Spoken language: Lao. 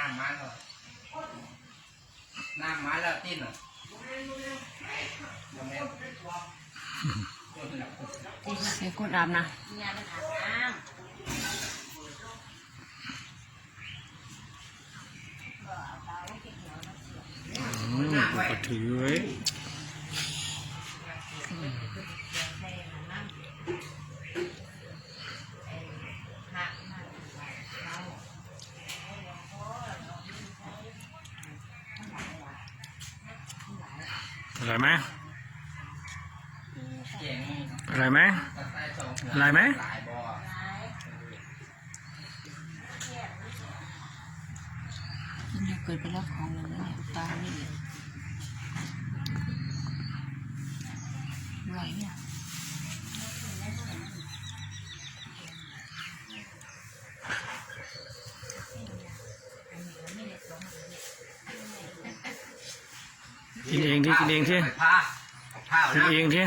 ນ້ຳມາແລ້ວ ນ້ຳມາແລ້ວຕິນະ ບໍ່ແມ່ນ ໃສ່ກົດອາບນະ. ອືມ ກະຖືເວີຍ. ອະໄລໄໝ? ອະໄລໄໝ? ມັນເກີດໄປແລ້ວຂອງເຫຼົ່ານີ້ ປານີ້ໄຫວເນາະ. ກິນເອງຕິ ກິນເອງຕິ ກິນເອງຕິ.